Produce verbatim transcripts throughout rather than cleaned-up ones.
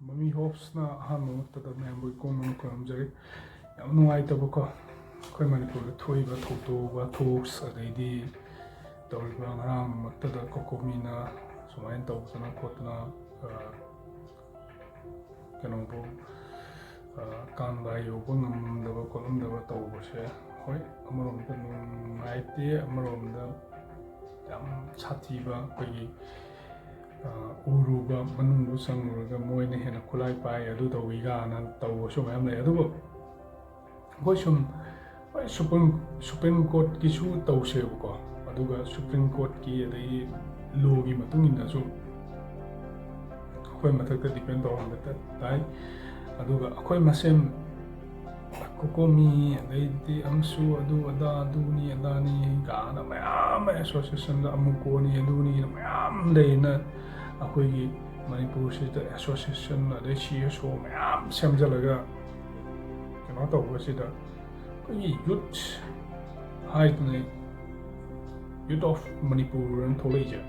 ꯃꯃꯤ ꯍꯣꯞꯁꯅ ꯑꯍꯥꯟꯕ ꯃꯛꯇꯗ ꯃꯌꯥꯝꯕꯨ ꯏꯀꯣꯟ ꯃꯅꯨꯡ ꯈꯨꯔꯨꯝꯖꯔꯤ꯫ ꯌꯥꯝ ꯅꯨꯡꯉꯥꯏꯇꯕꯀꯣ, ꯑꯩꯈꯣꯏ ꯃꯅꯤꯄꯨꯔꯗ ꯊꯣꯛꯏꯕ ꯊꯧꯗꯣꯛ ꯋꯥꯊꯣꯛꯁ, ꯑꯗꯩꯗꯤ ꯇꯧꯔꯤꯕ, ꯉꯔꯥꯡꯃꯛꯇꯗ ꯀꯣꯀꯣꯃꯤꯅ ꯁꯨꯃꯥꯏꯅ ꯇꯧꯗꯅ ꯈꯣꯠꯇꯅ, ꯑ, ꯀꯩꯅꯣꯕꯨ, ꯑ, ꯀꯥꯡꯗꯥ ꯌꯧꯕ ꯉꯝꯗꯕ ꯈꯣꯠꯂꯝꯗꯕ ꯇꯧꯕꯁꯦ, ꯍꯣꯏ, ꯑꯃꯔꯣꯝꯗ ꯅꯨꯡꯉꯥꯏꯇꯦ, ꯑꯃꯔꯣꯝꯗ ꯌꯥꯝ ꯁꯥꯊꯤꯕ, ꯑꯩꯈꯣꯏꯒꯤ, ꯑ, ꯎꯔꯨꯕ, ꯃꯅꯨꯡꯗ ꯆꯪꯉꯨꯔꯒ ꯃꯣꯏꯅ ꯍꯦꯟꯅ ꯈꯨꯠꯂꯥꯏ ꯄꯥꯏ, ꯑꯗꯨ ꯇꯧꯏꯒꯥꯅ ꯇꯧꯕꯁꯨ ꯃꯌꯥꯝ ꯂꯩ꯫ ꯑꯗꯨꯕꯨ ꯑꯩꯈꯣꯏ ꯁꯨꯝ, ꯍꯣꯏ, ꯁꯨꯄ꯭ꯔꯤꯝ, ꯁꯨꯄ꯭ꯔꯤꯝ ꯀꯣꯔꯠꯀꯤꯁꯨ ꯇꯧꯁꯦꯕꯀꯣ, ꯑꯗꯨꯒ ꯁꯨꯄ꯭ꯔꯤꯝ ꯀꯣꯔꯠꯀꯤ ꯑꯗꯒꯤ ꯂꯣꯒꯤ ꯃꯇꯨꯡ ꯏꯟꯅꯁꯨ ꯑꯩꯈꯣꯏ ꯃꯊꯛꯇ ꯗꯤꯄꯦꯟ ꯇꯧꯍꯟꯕ ꯇ-, ꯇꯥꯏ꯫ ꯑꯗꯨꯒ ꯑꯩꯈꯣꯏ ꯃꯁꯦꯟ ꯀꯣꯀꯣꯃꯤ, ꯑꯗꯩꯗꯤ ꯑꯃꯁꯨ ꯑꯗꯨ ꯑꯗꯥ, ꯑꯗꯨꯅꯤ ꯑꯗꯥꯅꯤ ꯀꯥꯏꯅ ꯃꯌꯥꯝ ꯑꯃ, ꯑꯦꯁꯣꯁꯤꯌꯦꯁꯟꯗ ꯑꯃꯨꯛ ꯀꯣꯅꯤ ꯑꯗꯨꯅꯤꯅ ꯃꯌꯥꯝ ꯂꯩꯅ, ꯑꯩꯈꯣꯏꯒꯤ ꯃꯅꯤꯄꯨꯔꯁꯤꯗ ꯑꯦꯁꯣꯁꯤꯌꯦꯁꯟ ꯑꯗꯩ ꯁꯤ ꯑꯦꯁ ꯑꯣ ꯃꯌꯥꯝ ꯁꯦꯝꯖꯤꯜꯂꯒ ꯀꯩꯅꯣ ꯇꯧꯕꯁꯤꯗ, ꯑꯩꯈꯣꯏꯒꯤ ꯌꯨꯠ ꯍꯥꯏꯗꯨꯅ, ꯌꯨꯠ ꯑꯣꯐ ꯃꯅꯤꯄꯨꯔ ꯑꯅ ꯊꯣꯛꯂꯛꯏꯁꯦ,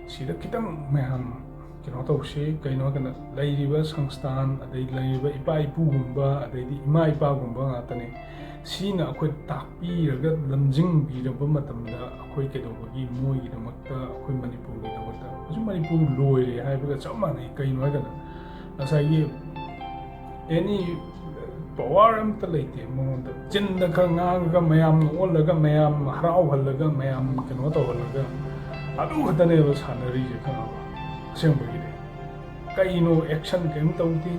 ꯁꯤꯗ ꯈꯤꯇꯪ ꯃꯌꯥꯝ ꯀꯩꯅꯣ ꯇꯧꯁꯤ꯫ ꯀꯩꯅꯣ ꯍꯥꯏꯔꯀꯥꯟꯗ, ꯂꯩꯔꯤꯕ ꯁꯪꯁꯊꯥꯟ, ꯑꯗꯩ ꯂꯩꯔꯤꯕ ꯏꯄꯥ ꯏꯄꯨꯒꯨꯝꯕ, ꯑꯗꯩꯗꯤ ꯏꯃꯥ ꯏꯄꯥꯒꯨꯝꯕ ꯉꯥꯛꯇꯅꯤ꯫ ꯁꯤꯅ ꯑꯩꯈꯣꯏ ꯇꯥꯛꯄꯤꯔꯒ ꯂꯝꯖꯤꯡꯕꯤꯔꯕ ꯃꯇꯝꯗ, ꯑꯩꯈꯣꯏ ꯀꯩꯗꯧꯕꯒꯤ ꯃꯣꯏꯒꯤꯗꯃꯛꯇ, ꯑꯩꯈꯣꯏ ꯃꯅꯤꯄꯨꯔꯒꯤꯗꯃꯛꯇ, ꯍꯧꯖꯤꯛ ꯃꯅꯤꯄꯨꯔ ꯂꯣꯏꯔꯦ ꯍꯥꯏꯕꯒ ꯆꯞ ꯃꯥꯟꯅꯩ꯫ ꯀꯩꯅꯣ ꯍꯥꯏꯔꯀꯥꯟꯗ, ꯉꯁꯥꯏꯒꯤ ꯑꯦꯅꯤ ꯄꯋꯥꯔ ꯑꯝꯇ ꯂꯩꯇꯦ ꯃꯉꯣꯟꯗ꯫ ꯆꯤꯟꯗ ꯈꯔ ꯉꯥꯡꯉꯒ, ꯃꯌꯥꯝ ꯑꯣꯜꯂꯒ, ꯃꯌꯥꯝ ꯍꯔꯥꯎꯍꯜꯂꯒ, ꯃꯌꯥꯝ ꯀꯩꯅꯣ ꯇꯧꯍꯜꯂꯒ, ꯑꯗꯨ ꯈꯛꯇꯅꯦꯕ ꯁꯥꯟꯅꯔꯤꯁꯦ, ꯈꯪꯉꯕ? ꯑꯁꯦꯡꯕꯒꯤꯗꯤ ꯀꯩꯅꯣ ꯑꯦꯛꯁꯟ ꯀꯔꯤꯝ ꯇꯧꯗꯦ꯫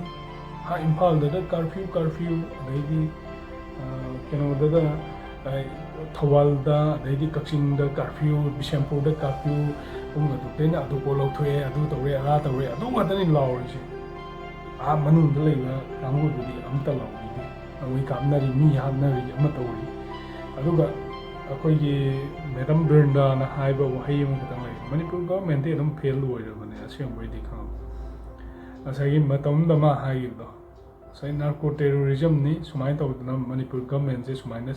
ꯍꯥ, ꯏꯝꯐꯥꯜꯗꯗ ꯀꯥꯔꯐ꯭ꯌꯨ, ꯀꯥꯔꯐ꯭ꯌꯨ, ꯑꯗꯩꯗꯤ, ꯑ, ꯀꯩꯅꯣꯗꯗ, ꯑ, ꯊꯧꯕꯥꯜꯗ, ꯑꯗꯩꯗꯤ ꯀꯛꯆꯤꯡꯗ ꯀꯥꯔꯐ꯭ꯌꯨ, ꯕꯤꯁꯦꯝꯄꯨꯔꯗ ꯀꯥꯔꯐ꯭ꯌꯨ, ꯄꯨꯡ ꯑꯗꯨꯗꯩꯅ ꯑꯗꯨ ꯄꯣꯠ ꯂꯧꯊꯣꯛꯑꯦ, ꯑꯗꯨ ꯇꯧꯔꯦ, ꯑꯗꯥ ꯇꯧꯔꯦ, ꯑꯗꯨ ꯉꯥꯛꯇꯅꯤ ꯂꯥꯎꯔꯤꯁꯦ꯫ ꯑꯥ ꯃꯅꯨꯡꯗ ꯂꯩꯕ ꯀꯥꯡꯕꯨꯗꯨꯗꯤ ꯑꯝꯇ ꯂꯥꯎꯕꯤꯗꯦ꯫ ꯅꯣꯡꯃꯩ ꯀꯥꯞꯅꯔꯤ, ꯃꯤ ꯍꯥꯠꯅꯔꯤ, ꯑꯃ ꯇꯧꯔꯤ꯫ ꯑꯗꯨꯒ ꯑꯩꯈꯣꯏꯒꯤ ꯃꯦꯗꯝ ꯕ꯭ꯔꯤꯟꯗꯥꯅ ꯍꯥꯏꯕ ꯋꯥꯍꯩ ꯑꯃꯈꯛꯇꯪ ꯂꯩ, "ꯃꯅꯤꯄꯨꯔ ꯒꯚꯔꯟꯃꯦꯟꯠꯇꯤ ꯑꯗꯨꯝ ꯐꯦꯜ ꯑꯣꯏꯔꯕꯅꯦ ꯑꯁꯦꯡꯕꯩꯗꯤ", ꯈꯪꯉꯕ? ꯉꯁꯥꯏꯒꯤ ꯃꯇꯝ ꯑꯃꯗ ꯃꯥ ꯍꯥꯏꯈꯤꯕꯗꯣ, ꯉꯁꯥꯏ ꯅꯥꯔꯀꯣ ꯇꯦꯔꯣꯔꯤꯖꯝꯅꯤ, ꯁꯨꯃꯥꯏꯅ ꯇꯧꯗꯅ ꯃꯅꯤꯄꯨꯔ ꯒꯚꯔꯟꯃꯦꯟꯠꯁꯦ ꯁꯨꯃꯥꯏꯅ,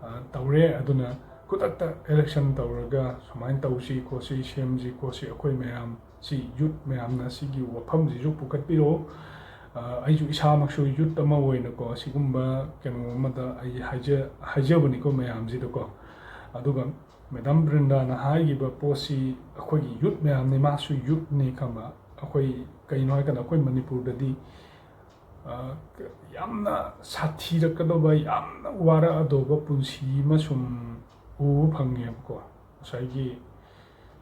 ꯑ, ꯇꯧꯔꯦ, ꯑꯗꯨꯅ ꯈꯨꯗꯛꯇ ꯏꯂꯦꯛꯁꯟ ꯇꯧꯔꯒ ꯁꯨꯃꯥꯏꯅ ꯇꯧꯁꯤ ꯈꯣꯠꯁꯤ, ꯁꯦꯝꯁꯤ ꯈꯣꯠꯁꯤ, ꯑꯩꯈꯣꯏ ꯃꯌꯥꯝ ꯁꯤ ꯌꯨꯠ ꯃꯌꯥꯝꯅ ꯁꯤꯒꯤ ꯋꯥꯐꯝꯁꯤꯁꯨ ꯄꯨꯈꯠꯄꯤꯔꯛꯑꯣ꯫ ꯑ, ꯑꯩꯁꯨ ꯏꯁꯥꯃꯛꯁꯨ ꯌꯨꯠ ꯑꯃ ꯑꯣꯏꯅꯀꯣ, ꯁꯤꯒꯨꯝꯕ ꯀꯩꯅꯣ ꯑꯃꯗ ꯑꯩ ꯍꯥꯏꯖ-, ꯍꯥꯏꯖꯕꯅꯤꯀꯣ ꯃꯌꯥꯝꯁꯤꯗꯀꯣ꯫ ꯑꯗꯨꯒ ꯃꯦꯗꯥꯝ ꯕ꯭ꯔꯤꯟꯗꯥꯅ ꯍꯥꯏꯈꯤꯕ ꯄꯣꯠꯁꯤ ꯑꯩꯈꯣꯏꯒꯤ ꯌꯨꯠ ꯃꯌꯥꯝꯅꯤ, ꯃꯥꯁꯨ ꯌꯨꯠꯅꯤ ꯈꯪꯕ꯫ ꯑꯩꯈꯣꯏ ꯀꯩꯅꯣ ꯍꯥꯏꯀꯥꯟꯗ ꯑꯩꯈꯣꯏ ꯃꯅꯤꯄꯨꯔꯗꯗꯤ, ꯑ, ꯌꯥꯝꯅ ꯁꯥꯊꯤꯔꯛꯀꯗꯧꯕ, ꯌꯥꯝꯅ ꯋꯥꯔꯛꯑꯗꯧꯕ ꯄꯨꯟꯁꯤ ꯑꯃ ꯁꯨꯝ ꯎꯕ ꯐꯪꯉꯦꯕꯀꯣ꯫ ꯉꯁꯥꯏꯒꯤ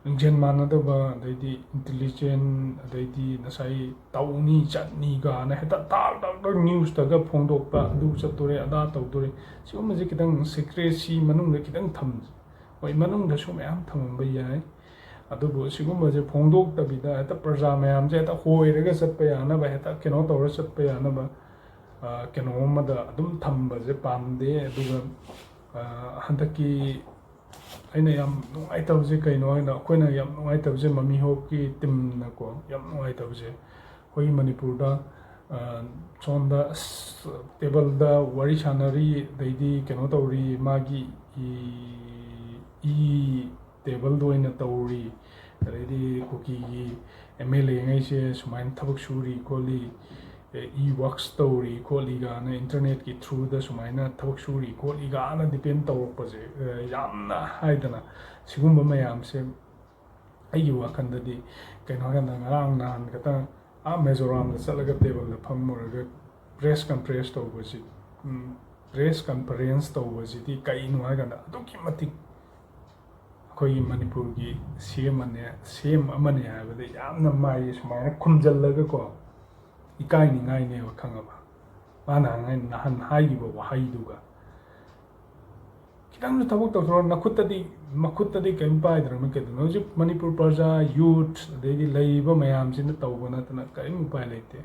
ꯂꯤꯡꯖꯦꯜ ꯃꯥꯟꯅꯗꯕ, ꯑꯗꯩꯗꯤ ꯏꯟꯇꯤꯂꯤꯖꯦꯟ, ꯑꯗꯩꯗꯤ ꯉꯁꯥꯏ ꯇꯧꯅꯤ ꯆꯠꯅꯤ ꯀꯥꯏꯅ ꯍꯦꯛꯇ ꯇꯥꯛ ꯇꯥꯛ ꯇꯥꯛ ꯅ꯭ꯌꯨꯁꯇꯒ ꯐꯣꯡꯗꯣꯛꯄ, ꯑꯗꯨ ꯆꯠꯇꯣꯔꯦ, ꯑꯗꯥ ꯇꯧꯗꯣꯔꯦ, ꯁꯤꯒꯨꯝꯕꯁꯦ ꯈꯤꯇꯪ ꯁꯤꯀ꯭ꯔꯦꯁꯤ ꯃꯅꯨꯡꯗ ꯈꯤꯇꯪ ꯊꯝꯁꯦ꯫ ꯍꯣꯏ, ꯃꯅꯨꯡꯗꯁꯨ ꯃꯌꯥꯝ ꯊꯝꯃꯝꯕ ꯌꯥꯏ, ꯑꯗꯨꯕꯨ ꯁꯤꯒꯨꯝꯕꯁꯦ ꯐꯣꯡꯗꯣꯛꯇꯕꯤꯗ ꯍꯦꯛꯇ ꯄ꯭ꯔꯖꯥ ꯃꯌꯥꯝꯁꯦ ꯍꯦꯛꯇ ꯍꯣꯏꯔꯒ ꯆꯠꯄ ꯌꯥꯅꯕ, ꯍꯦꯛꯇ ꯀꯩꯅꯣ ꯇꯧꯔ ꯆꯠꯄ ꯌꯥꯅꯕ, ꯑ, ꯀꯩꯅꯣ ꯑꯃꯗ ꯑꯗꯨꯝ ꯊꯝꯕꯁꯦ ꯄꯥꯝꯗꯦ꯫ ꯑꯗꯨꯒ, ꯑ, ꯍꯟꯗꯛꯀꯤ ꯑꯩꯅ ꯌꯥꯝ ꯅꯨꯡꯉꯥꯏꯇꯕꯁꯦ ꯀꯩꯅꯣ ꯍꯥꯏꯅ, ꯑꯩꯈꯣꯏꯅ ꯌꯥꯝ ꯅꯨꯡꯉꯥꯏꯇꯕꯁꯦ ꯃꯃꯤ ꯍꯣꯞꯀꯤ ꯇꯤꯝꯅꯀꯣ, ꯌꯥꯝ ꯅꯨꯡꯉꯥꯏꯇꯕꯁꯦ ꯑꯩꯈꯣꯏꯒꯤ ꯃꯅꯤꯄꯨꯔꯗ, ꯑ, ꯁꯣꯝꯗ ꯑꯁ, ꯇꯦꯕꯜꯗ ꯋꯥꯔꯤ ꯁꯥꯟꯅꯔꯤ, ꯑꯗꯩꯗꯤ ꯀꯩꯅꯣ ꯇꯧꯔꯤ, ꯃꯥꯒꯤ ꯏ-, ꯏ ꯇꯦꯕꯜꯗ ꯑꯣꯏꯅ ꯇꯧꯔꯤ, ꯑꯗꯩꯗꯤ ꯀꯨꯀꯤꯒꯤ ꯑꯦꯝ ꯑꯦꯜ ꯑꯦꯉꯩꯁꯦ ꯁꯨꯃꯥꯏꯅ ꯊꯕꯛ ꯁꯨꯔꯤ ꯈꯣꯠꯂꯤ, ꯏ ꯋꯥꯛꯁ ꯇꯧꯔꯤ ꯈꯣꯠꯂꯤ ꯀꯥꯏꯅ, ꯏꯟꯇꯔꯅꯦꯠꯀꯤ ꯊ꯭ꯔꯨꯗ ꯁꯨꯃꯥꯏꯅ ꯊꯕꯛ ꯁꯨꯔꯤ ꯈꯣꯠꯂꯤ ꯀꯥꯏꯅ ꯗꯤꯄꯦꯟ ꯇꯧꯔꯛꯄꯁꯦ, ꯑ, ꯌꯥꯝꯅ ꯍꯥꯏꯗꯅ, ꯁꯤꯒꯨꯝꯕ ꯃꯌꯥꯝꯁꯦ ꯑꯩꯒꯤ ꯋꯥꯈꯜꯗꯗꯤ ꯀꯩꯅꯣ ꯍꯥꯏꯀꯥꯟꯗ, ꯉꯔꯥꯡ ꯅꯍꯥꯟ ꯈꯛꯇꯪ ꯑꯥ ꯃꯤꯖꯣꯔꯥꯝꯗ ꯆꯠꯂꯒ ꯇꯦꯕꯜꯗ ꯐꯝꯃꯨꯔꯒ ꯄ꯭ꯔꯦꯁ ꯀꯟꯐ꯭ꯔꯦꯟꯁ ꯇꯧꯕꯁꯤ, ꯎꯝ, ꯄ꯭ꯔꯦꯁ ꯀꯟꯐꯔꯦꯟꯁ ꯇꯧꯕꯁꯤꯗꯤ ꯀꯩꯅꯣ ꯍꯥꯏꯀꯥꯟꯗ ꯑꯗꯨꯛꯀꯤ ꯃꯇꯤꯛ ꯑꯩꯈꯣꯏꯒꯤ ꯃꯅꯤꯄꯨꯔꯒꯤ ꯁꯤ ꯑꯦꯝ ꯑꯃꯅꯦ, ꯁꯤ ꯑꯦꯝ ꯑꯃꯅꯦ ꯍꯥꯏꯕꯗ ꯌꯥꯝꯅ ꯃꯥꯏ ꯁꯨꯃꯥꯏꯅ ꯈꯨꯝꯖꯜꯂꯒꯀꯣ, ꯏꯀꯥꯏꯅꯤꯡꯉꯥꯏꯅꯦꯕ, ꯈꯪꯉꯕ? ꯃꯥꯅ ꯉꯥꯏ-, ꯅꯍꯥꯟ ꯍꯥꯏꯈꯤꯕ ꯋꯥꯍꯩꯗꯨꯒ꯫ ꯈꯤꯇꯪꯁꯨ ꯊꯕꯛ ꯇꯧꯊꯣꯔꯛꯑꯣ, ꯅꯈꯨꯠꯇꯗꯤ, ꯃꯈꯨꯠꯇꯗꯤ ꯀꯔꯤꯝ ꯄꯥꯏꯗ꯭ꯔꯕꯅꯤ ꯀꯩꯗꯧꯅꯣ? ꯍꯧꯖꯤꯛ ꯃꯅꯤꯄꯨꯔ ꯄ꯭ꯔꯖꯥ, ꯌꯨꯠ, ꯑꯗꯩꯗꯤ ꯂꯩꯔꯤꯕ ꯃꯌꯥꯝꯁꯤꯅ ꯇꯧꯕ ꯅꯠꯇꯅ ꯀꯔꯤꯝ ꯎꯄꯥꯏ ꯂꯩꯇꯦ꯫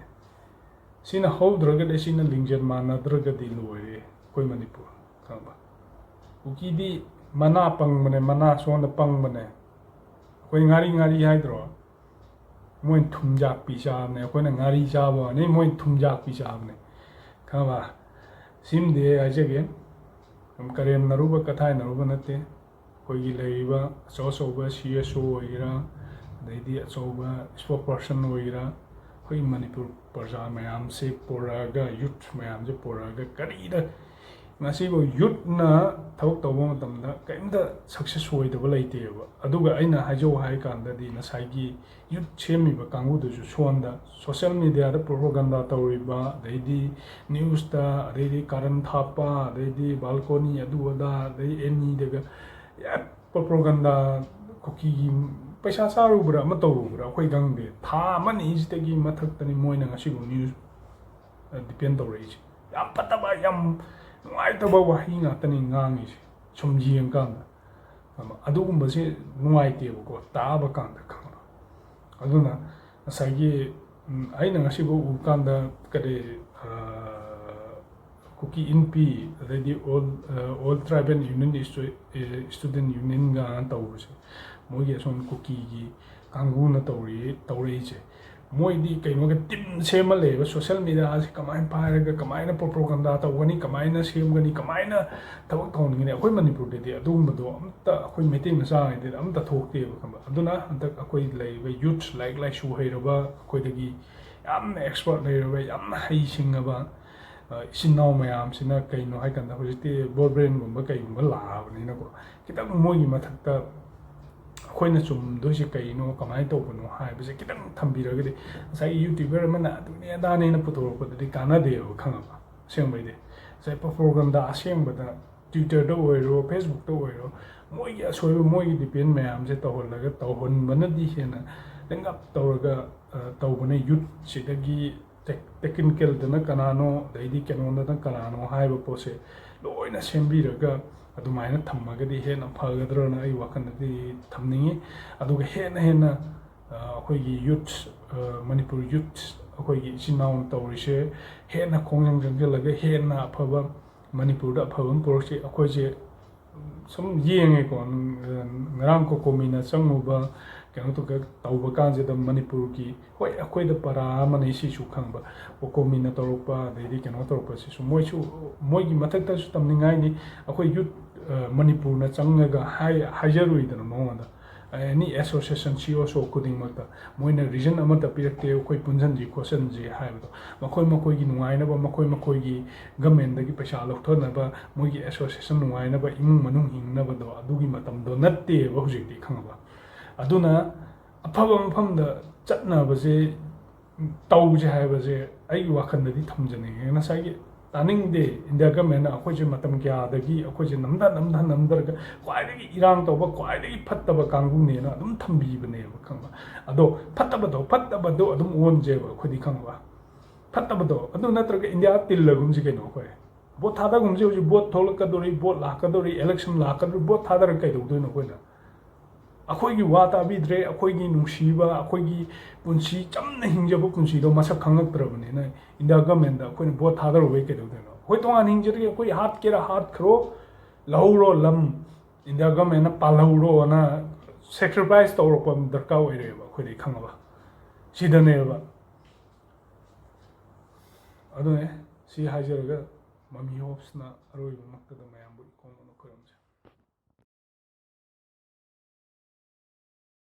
ꯁꯤꯅ ꯍꯧꯗ꯭ꯔꯒꯗꯤ, ꯁꯤꯅ ꯂꯤꯡꯖꯦꯜ ꯃꯥꯟꯅꯗ꯭ꯔꯒꯗꯤ ꯂꯣꯏꯔꯦ ꯑꯩꯈꯣꯏ ꯃꯅꯤꯄꯨꯔ, ꯈꯪꯕ? ꯀꯨꯀꯤꯗꯤ ꯃꯅꯥ ꯄꯪꯕꯅꯦ, ꯃꯅꯥ ꯁꯣꯝꯗ ꯄꯪꯕꯅꯦ꯫ ꯑꯩꯈꯣꯏ ꯉꯥꯔꯤ ꯉꯥꯔꯤ ꯍꯥꯏꯗ꯭ꯔꯣ? ꯃꯣꯏꯅ ꯊꯨꯝꯖꯥꯛꯄꯤ ꯆꯥꯕꯅꯦ, ꯑꯩꯈꯣꯏꯅ ꯉꯥꯔꯤ ꯆꯥꯕ ꯋꯥꯅꯤ, ꯃꯣꯏꯅ ꯊꯨꯝꯖꯥꯛꯄꯤ ꯆꯥꯕꯅꯦ, ꯈꯪꯉꯕ? ꯁꯤꯃꯗꯤ ꯑꯩ ꯍꯥꯏꯖꯒꯦ, ꯁꯨꯝ ꯀꯔꯦꯝꯅꯔꯨꯕ, ꯀꯊꯥꯏꯅꯔꯨꯕ ꯅꯠꯇꯦ꯫ ꯑꯩꯈꯣꯏꯒꯤ ꯂꯩꯔꯤꯕ ꯑꯆꯧ ꯑꯆꯧꯕ ꯁꯤ ꯑꯦꯁ ꯑꯣ ꯑꯣꯏꯒꯦꯔꯥ, ꯑꯗꯩꯗꯤ ꯑꯆꯧꯕ spokesperson ꯑꯣꯏꯒꯦꯔꯥ, ꯑꯩꯈꯣꯏ ꯃꯅꯤꯄꯨꯔ ꯄ꯭ꯔꯖꯥ ꯃꯌꯥꯝꯁꯦ ꯄꯨꯔꯛꯑꯒ, ꯌꯨꯠ ꯃꯌꯥꯝꯁꯦ ꯄꯨꯔꯛꯑꯒ ꯀꯔꯤꯗ ꯉꯁꯤꯕꯨ ꯌꯨꯠꯅ ꯊꯕꯛ ꯇꯧꯕ ꯃꯇꯝꯗ ꯀꯔꯤꯝꯇ success ꯑꯣꯏꯗꯕ ꯂꯩꯇꯦꯕ꯫ ꯑꯗꯨꯒ ꯑꯩꯅ ꯍꯥꯏꯖꯧ ꯍꯥꯏ ꯀꯥꯟꯗꯗꯤ ꯉꯁꯥꯏꯒꯤ ꯌꯨꯠ ꯁꯦꯝꯃꯤꯕ ꯀꯥꯡꯕꯨꯗꯨꯁꯨ ꯁꯣꯝꯗ social media ꯗ propaganda ꯇꯧꯔꯤꯕ, ꯑꯗꯩꯗꯤ news ꯇ, ꯑꯗꯩꯗꯤ ꯀꯥꯔꯟ ꯊꯥꯞꯄ, ꯑꯗꯩꯗꯤ balcony ꯑꯗꯨ ꯑꯗꯥ, ꯑꯗꯩ ꯑꯦꯅꯤꯗꯒ ꯌꯥꯝ propaganda, ꯀꯨꯀꯤꯒꯤ ꯄꯩꯁꯥ ꯆꯥꯔꯨꯕ꯭ꯔꯥ ꯑꯃ ꯇꯧꯔꯨꯕ꯭ꯔꯥ ꯑꯩꯈꯣꯏ ꯈꯪꯗꯦ, ꯊꯥ ꯑꯃ ꯑꯅꯤꯁꯤꯗꯒꯤ ꯃꯊꯛꯇꯅꯤ ꯃꯣꯏꯅ ꯉꯁꯤꯕꯨ news depend ꯇꯧꯔꯛꯏꯁꯦ꯫ ꯌꯥꯝ ꯐꯠꯇꯕ, ꯌꯥꯝ ꯅꯨꯡꯉꯥꯏꯇꯕ ꯋꯥꯍꯩ ꯉꯥꯛꯇꯅꯤ ꯉꯥꯡꯉꯤꯁꯦ꯫ ꯁꯨꯝ ꯌꯦꯡꯀꯥꯟꯗ ꯑꯗꯨꯒꯨꯝꯕꯁꯦ ꯅꯨꯡꯉꯥꯏꯇꯦꯕꯀꯣ, ꯇꯥꯕ ꯀꯥꯟꯗ ꯈꯪꯕ꯫ ꯑꯗꯨꯅ ꯉꯁꯥꯏꯒꯤ, ꯎꯝ, ꯑꯩꯅ ꯉꯁꯤꯐꯥꯎ ꯎꯕ ꯀꯥꯟꯗ ꯀꯔꯤ, ꯑ, ꯀꯨꯀꯤ ꯏꯟꯄꯤ, ꯑꯗꯩꯗꯤ all, ꯑ, all tribal union ꯏꯁꯇꯨ-, ꯑ, student union ꯒ ꯇꯧꯕꯁꯦ, ꯃꯣꯏꯒꯤ ꯑꯁꯣꯝ ꯀꯨꯀꯤꯒꯤ ꯀꯥꯡꯕꯨꯅ ꯇꯧꯔꯤ, ꯇꯧꯔꯛꯏꯁꯦ꯫ ꯃꯣꯏꯗꯤ ꯀꯩꯅꯣꯒ team ꯁꯦꯝꯃ ꯂꯩꯌꯦꯕ, social media ꯁꯤ ꯀꯃꯥꯏꯅ ꯄꯥꯏꯔꯒ ꯀꯃꯥꯏꯅ propaganda ꯇꯧꯒꯅꯤ, ꯀꯃꯥꯏꯅ ꯁꯦꯝꯒꯅꯤ, ꯀꯃꯥꯏꯅ ꯊꯕꯛ ꯇꯧꯍꯟꯒꯅꯤ꯫ ꯑꯩꯈꯣꯏ ꯃꯅꯤꯄꯨꯔꯗꯗꯤ ꯑꯗꯨꯒꯨꯝꯕꯗꯣ ꯑꯝꯇ, ꯑꯩꯈꯣꯏ ꯃꯩꯇꯩ ꯃꯆꯥꯉꯩꯗꯗꯤ ꯑꯝꯇ ꯊꯣꯛꯇꯦꯕ, ꯈꯪꯕ꯭ꯔꯥ? ꯑꯗꯨꯅ ꯍꯟꯗꯛ ꯑꯩꯈꯣꯏ ꯂꯩꯔꯤꯕ youth, ꯂꯥꯏꯔꯤꯛ ꯂꯥꯏꯁꯨ ꯍꯩꯔꯕ, ꯑꯩꯈꯣꯏꯗꯒꯤ ꯌꯥꯝꯅ expert ꯂꯩꯔꯕ, ꯌꯥꯝꯅ ꯍꯩꯁꯤꯡꯉꯕ, ꯑ, ꯏꯆꯤꯟ ꯏꯅꯥꯎ ꯃꯌꯥꯝꯁꯤꯅ ꯀꯩꯅꯣ ꯍꯥꯏꯀꯥꯟꯗ ꯍꯧꯖꯤꯛꯇꯤ broadband ꯒꯨꯝꯕ ꯀꯩꯒꯨꯝꯕ ꯂꯥꯛꯑꯕꯅꯤꯅꯀꯣ, ꯈꯤꯇꯪ ꯃꯣꯏꯒꯤ ꯃꯊꯛꯇ ꯑꯩꯈꯣꯏꯅ ꯆꯨꯝꯗꯣꯏꯁꯦ ꯀꯩꯅꯣ, ꯀꯃꯥꯏꯅ ꯇꯧꯕꯅꯣ ꯍꯥꯏꯕꯁꯦ ꯈꯤꯇꯪ ꯊꯝꯕꯤꯔꯒꯗꯤ, ꯉꯁꯥꯏꯒꯤ YouTuber ꯑꯃꯅ ꯑꯗꯨꯅꯦ ꯑꯗꯥꯅꯦꯅ ꯄꯨꯊꯣꯔꯛꯄꯗꯗꯤ ꯀꯥꯟꯅꯗꯦꯕ, ꯈꯪꯉꯕ? ꯑꯁꯦꯡꯕꯩꯗꯤ ꯉꯁꯥꯏ propaganda ꯑꯁꯦꯡꯕꯗ Twitter ꯗ ꯑꯣꯏꯔꯣ, Facebook ꯇ ꯑꯣꯏꯔꯣ, ꯃꯣꯏꯒꯤ ꯑꯁꯣꯏꯕ, ꯃꯣꯏꯒꯤ depend ꯃꯌꯥꯝꯁꯦ ꯇꯧꯍꯜꯂꯒ, ꯇꯧꯍꯟꯕꯅꯗꯤ ꯍꯦꯟꯅ ꯂꯦꯡꯒꯞ ꯇꯧꯔꯒ, ꯑ, ꯇꯧꯕꯅ꯫ Youth ꯁꯤꯗꯒꯤ tech-, technical ꯗꯅ ꯀꯅꯥꯅꯣ, ꯑꯗꯩꯗꯤ ꯀꯩꯅꯣꯗꯅ ꯀꯅꯥꯅꯣ ꯍꯥꯏꯕ ꯄꯣꯠꯁꯦ ꯂꯣꯏꯅ ꯁꯦꯝꯕꯤꯔꯒ ꯑꯗꯨꯃꯥꯏꯅ ꯊꯝꯃꯒꯗꯤ ꯍꯦꯟꯅ ꯐꯒꯗ꯭ꯔꯅ ꯑꯩ ꯋꯥꯈꯜꯗꯗꯤ ꯊꯝꯅꯤꯡꯉꯤ꯫ ꯑꯗꯨꯒ ꯍꯦꯟꯅ ꯍꯦꯟꯅ, ꯑ, ꯑꯩꯈꯣꯏꯒꯤ youth, ꯑ, ꯃꯅꯤꯄꯨꯔ youth, ꯑꯩꯈꯣꯏꯒꯤ ꯏꯆꯤꯟ ꯏꯅꯥꯎꯅ ꯇꯧꯔꯤꯁꯦ ꯍꯦꯟꯅ ꯈꯣꯡꯖꯪ ꯆꯪꯁꯤꯜꯂꯒ ꯍꯦꯟꯅ ꯑꯐꯕ, ꯃꯅꯤꯄꯨꯔꯗ ꯑꯐꯕ ꯑꯃ ꯄꯨꯔꯛꯁꯤ꯫ ꯑꯩꯈꯣꯏꯁꯦ ꯁꯨꯝ ꯌꯦꯡꯉꯦꯀꯣ, ꯉꯔꯥꯡ ꯀꯣꯀꯣꯃꯤꯅ ꯆꯪꯉꯨꯕ, ꯀꯩꯅꯣ ꯇꯧꯒ-, ꯇꯧꯕ ꯀꯥꯟꯁꯤꯗ ꯃꯅꯤꯄꯨꯔꯒꯤ, ꯍꯣꯏ, ꯑꯩꯈꯣꯏꯗ ꯄꯔꯥ ꯑꯃꯅꯤ ꯁꯤꯁꯨ ꯈꯪꯕ, ꯀꯣꯀꯣꯃꯤꯅ ꯇꯧꯔꯛꯄ, ꯑꯗꯩꯗꯤ ꯀꯩꯅꯣ ꯇꯧꯔꯛꯄꯁꯤꯁꯨ ꯃꯣꯏꯁꯨ, ꯃꯣꯏꯒꯤ ꯃꯊꯛꯇꯁꯨ ꯇꯝꯅꯤꯡꯉꯥꯏꯅꯤ꯫ ꯑꯩꯈꯣꯏ youth, ꯑ, ꯃꯅꯤꯄꯨꯔꯅ ꯆꯪꯉꯒ ꯍꯥꯏ-, ꯍꯥꯏꯖꯔꯨꯏꯗꯅ ꯃꯉꯣꯟꯗ, ꯑꯦꯅꯤ ꯑꯦꯁꯣꯁꯤꯌꯦꯁꯟ ꯁꯤ ꯑꯣ ꯁꯣ ꯈꯨꯗꯤꯡꯃꯛꯇ ꯃꯣꯏꯅ ꯔꯤꯖꯟ ꯑꯃꯠꯇ ꯄꯤꯔꯛꯇꯦ, ꯑꯩꯈꯣꯏ ꯄꯨꯟꯁꯤꯟꯁꯤ ꯈꯣꯠꯆꯟꯁꯤ ꯍꯥꯏꯕꯗꯣ꯫ ꯃꯈꯣꯏ ꯃꯈꯣꯏꯒꯤ ꯅꯨꯡꯉꯥꯏꯅꯕ, ꯃꯈꯣꯏ ꯃꯈꯣꯏꯒꯤ ꯒꯃꯦꯟꯗꯒꯤ ꯄꯩꯁꯥ ꯂꯧꯊꯅꯕ, ꯃꯣꯏꯒꯤ ꯑꯦꯁꯣꯁꯤꯌꯦꯁꯟ ꯅꯨꯡꯉꯥꯏꯅꯕ, ꯏꯃꯨꯡ ꯃꯅꯨꯡ ꯍꯤꯡꯅꯕꯗꯣ, ꯑꯗꯨꯒꯤ ꯃꯇꯝꯗꯣ ꯅꯠꯇꯦꯕ ꯍꯧꯖꯤꯛꯇꯤ, ꯈꯪꯉꯕ? ꯑꯗꯨꯅ ꯑꯐꯕ ꯃꯐꯝꯗ ꯆꯠꯅꯕꯁꯦ ꯇꯧꯁꯦ ꯍꯥꯏꯕꯁꯦ ꯑꯩꯒꯤ ꯋꯥꯈꯜꯗꯗꯤ ꯊꯝꯖꯅꯤꯡꯉꯦ꯫ ꯉꯁꯥꯏꯒꯤ ꯇꯥꯅꯤꯡꯗꯦ, ꯏꯟꯗꯤꯌꯥ ꯒꯃꯦꯟꯅ ꯑꯩꯈꯣꯏꯁꯦ ꯃꯇꯝ ꯀꯌꯥꯗꯒꯤ ꯑꯩꯈꯣꯏꯁꯦ ꯅꯝꯊ ꯅꯝꯊ ꯅꯝꯊꯔꯒ ꯈ꯭ꯋꯥꯏꯗꯒꯤ ꯏꯔꯥꯡ ꯇꯧꯕ, ꯈ꯭ꯋꯥꯏꯗꯒꯤ ꯐꯠꯇꯕ ꯀꯥꯡꯕꯨꯅꯦꯅ ꯑꯗꯨꯝ ꯊꯝꯕꯤꯕꯅꯦꯕ, ꯈꯪꯕ? ꯑꯗꯣ ꯐꯠꯇꯕꯗꯣ ꯐꯠꯇꯕꯗꯣ ꯑꯗꯨꯝ ꯑꯣꯟꯁꯦꯕ ꯑꯩꯈꯣꯏꯗꯤ, ꯈꯪꯕ? ꯐꯠꯇꯕꯗꯣ ꯑꯗꯨ ꯅꯠꯇ꯭ꯔꯒ ꯏꯟꯗꯤꯌꯥ ꯇꯤꯜꯂꯒꯨꯝꯁꯤ ꯀꯩꯅꯣ ꯑꯩꯈꯣꯏ꯫ ꯚꯣꯠ ꯊꯥꯗꯒꯨꯝꯁꯤ ꯍꯧꯖꯤꯛ, ꯚꯣꯠ ꯊꯣꯛꯂꯛꯀꯗꯧꯔꯤ, ꯚꯣꯠ ꯂꯥꯛꯀꯗꯧꯔꯤ, ꯏꯂꯦꯛꯁꯟ ꯂꯥꯛꯀꯗꯧꯔꯤ, ꯚꯣꯠ ꯊꯥꯗꯔꯒ ꯀꯩꯗꯧꯗꯣꯏꯅꯣ ꯑꯩꯈꯣꯏꯅ? ꯑꯩꯈꯣꯏꯒꯤ ꯋꯥ ꯇꯥꯕꯤꯗ꯭ꯔꯦ, ꯑꯩꯈꯣꯏꯒꯤ ꯅꯨꯡꯁꯤꯕ, ꯑꯩꯈꯣꯏꯒꯤ ꯄꯨꯟꯁꯤ, ꯆꯝꯅ ꯍꯤꯡꯖꯕ ꯄꯨꯟꯁꯤꯗꯣ ꯃꯁꯛ ꯈꯪꯉꯛꯇ꯭ꯔꯕꯅꯤꯅ ꯏꯟꯗꯤꯌꯥ ꯒꯃꯦꯟꯗ ꯑꯩꯈꯣꯏꯅ ꯚꯣꯠ ꯊꯥꯗꯔꯨꯕꯩ ꯀꯩꯗꯧꯗꯣꯏꯅꯣ? ꯑꯩꯈꯣꯏ ꯇꯣꯉꯥꯟꯅ ꯍꯤꯡꯖꯔꯒꯦ, ꯑꯩꯈꯣꯏ ꯍꯥꯠꯀꯦꯔꯥ ꯍꯥꯠꯈ꯭ꯔꯣ, ꯂꯧꯍꯧꯔꯣ ꯂꯝ, ꯏꯟꯗꯤꯌꯥ ꯒꯃꯦꯟꯅ ꯄꯥꯜꯍꯧꯔꯣꯅ ꯁꯦꯀ꯭ꯔꯤꯐꯥꯏꯁ ꯇꯧꯔꯛꯄ ꯑꯃ ꯗꯔꯀꯥꯔ ꯑꯣꯏꯔꯦꯕ ꯑꯩꯈꯣꯏꯗꯤ, ꯈꯪꯉꯕ? ꯁꯤꯗꯅꯦꯕ꯫ ꯑꯗꯨꯅꯦ, ꯁꯤ ꯍꯥꯏꯖꯔꯒ ꯃꯃꯤ ꯍꯣꯞꯁꯅ ꯑꯔꯣꯏꯕꯃꯛꯇꯗ ꯃꯌꯥꯝꯕꯨ ꯏꯀꯣꯟ ꯀꯣꯟꯅ ꯈꯨꯔꯨꯝꯖꯔꯤ꯫